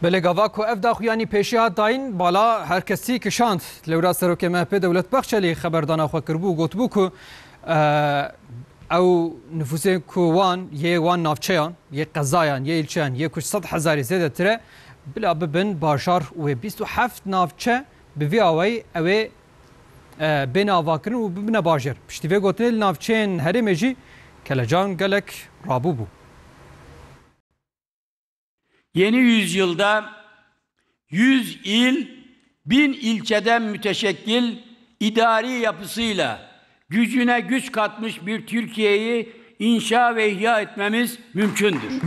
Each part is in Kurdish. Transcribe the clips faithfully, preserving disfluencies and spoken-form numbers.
Belê gava ku ev daxuyanî pêşî hat dayîn, bala her kesî kişand. Lewra Serokê M H P Dewlet Bahçelî xeberdana xwe kiribû û gotibû ku, e, ew nifûsên ku wan yê wan navçeyan, yê qezayan, yê îlçeyan, yê ku ji sed hezarî zêdetir e, bila bibin bajar û wê bîst û heft navçe bi vî awayî ew ê, e, bêne avakirin û bibine bajêr. Piştî vê gotinê li navçeyên herêmê jî kelecan gelek rabûbû. Yeni yüzyılda yüz il, bin ilçeden müteşekkil idari yapısıyla gücüne güç katmış bir Türkiye'yi inşa ve ihya etmemiz mümkündür.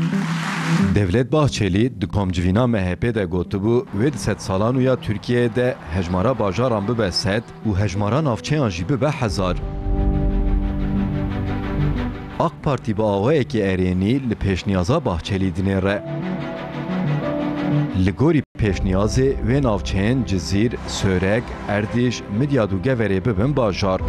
Devlet Bahçelî di komcivîna M H P de gotibû, wê di sedsalan û ya Tirkiyeyê de hejmara bajaran bibe sed û hejmara navçeyan jî bibe hezar. AK Partî bi awayekî erênî li pêşniyaza Bahçelî dinêre. Li gorî pêşniyazê wê navçeyên Cizîr, Sêwreg, Erdîş, Midyad û Geverê bibin bajar.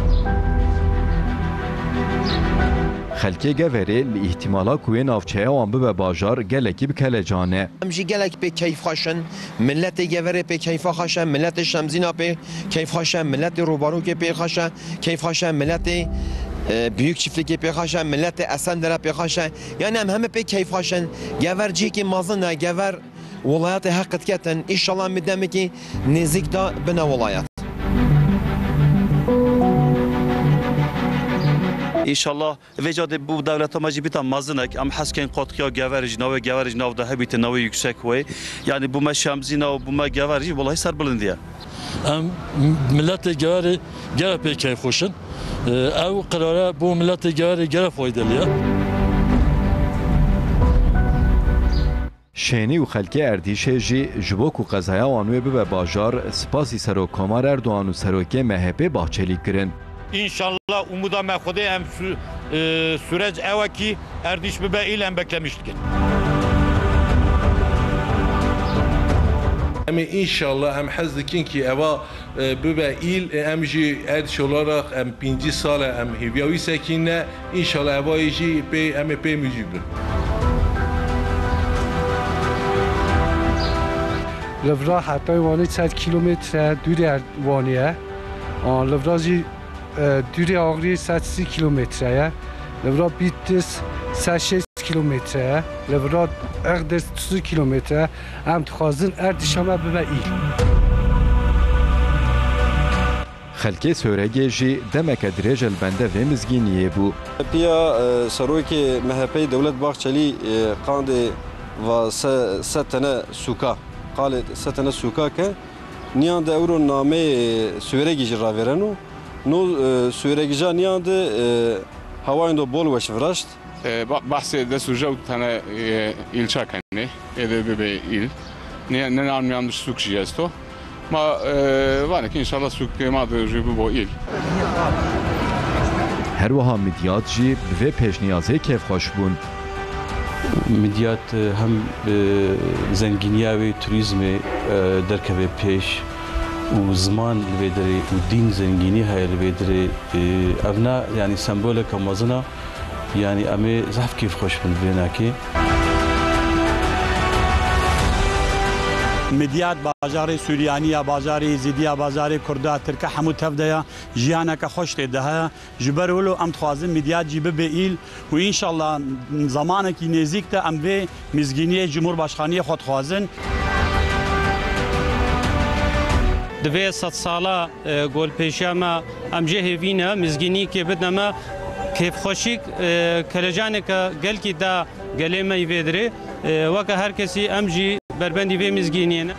Xelkê Geverê li îhtîmala ku wê navçeya wan bibe bajar gelekî bi kelecan e. Em jî gelek pê keyfxweş in. Miletê Geverê pê keyfa xweş e, miletê Şemzîna pê keyfxweş e, miletê Rûbarokê pê xweş e, keyfxweş e, miletê, e, Büyük Çiftlikê pê xweş e, miletê Esendere pê xweş e. Yani em heme pê keyfxweş in. Gever cihekî mezin e, Gever welayetê heq diketin. Înşallah em demekî nêzîk de bine welayet. Înşallah vê cadê bû dewleta me jî bîta mezinek. Em hez kein qotkiya Gever jî, navê Gever jî nav de hebîte, navê yüksek wê. Yani bû me Şemzîna û bû me Gever jî welahi serbilindî ye. Em miletê Geverê gere pê keyfxweş in. Ew qirare bo miletê Geverê gere faydelî ye. Şênî û xelkê Erdîşê jî ji bo ku qezaya wan wê bibe bajar, spasî Serokkomar Erdogan û Serokê M H P Bahçelî kirin. Înşallah umuda me Xwedê em sü-, e, süreç ew e kî Erdîş bibe îl em beklemiş dikin. Em ê înşallah em hez dikin kî eva e, bibe îl, e, em jî Erdîş olarak em pêncî sal e em hêviya wî sekîne. Înşallah evayê jî pê, em ê pê mûcî bin. Li vira hetayê Wanê sed kîlometre dûrê Wanê ye. A, li vira jî, e, dûrê Axrî sed sî kîlometre ye. Li vira Bîtlis sed şêst kîlometre ye. Li vira Erdîş sî kîlometre ye. Em dixwazin Erdîşa me bibe îl. Xelkê Sêwregê jî demeke dirêj e li bende vê mizgîniyê bû. Piya, e, serokê M H P'yê Dewlet Bahçelî, e, qandê va se-, se tene sûka, qalê se tene sûka ke, niyan de ewro nameyê Sêwregî jî ravêreno. No, e, Sêwregîja niyan de, e, hawayên do bol weş viraşt. E, ba-, bahsê des û jew tane, e, îlça kenê, ê de bibe îl. Ne, ne nan yanlış sûk jî esto. Ma, e, vanek înşallah sûkê ma de jî bibo îl. Her wiha Midyad jî bi vê pêşniyazê kêfxweş bûn. Midyad, e, hem, e, zengîniya wê turîzmê, e, derkeve pêş û ziman li vê derê û dîn zengînî heye li vê derê. E, evna, yanî semboleke mezin a. Yanî em ê zehf kêfxweş bin vê nakê. Midyad bajarê Suryanî ya, bajarê Êzîdî ya, bajarê Kurda, Tirka hemû tev de ya. Jiyaneke xweş tê de heye. Ji ber wilo em dixwazin Midyad jî bibe îl û înşallah zemanekî nêzîk de em vê mizgîniyê Cumhurbaşkaniyê xwe dixwazin. Di vê sedsala, e, golpêşiya me em jê hêvî ne, mizgînîkê bidne me, kêfxweşîk, e, kelecaneke gelkî da gelê me yî vê dirê. E, weke her kesî em jî berbendî vê mizgîniyê ne.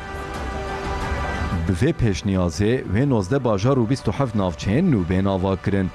Bi vê pêşniyazê wê nozdeh bajar û bîst û heft navçeyên nû bên avakirin.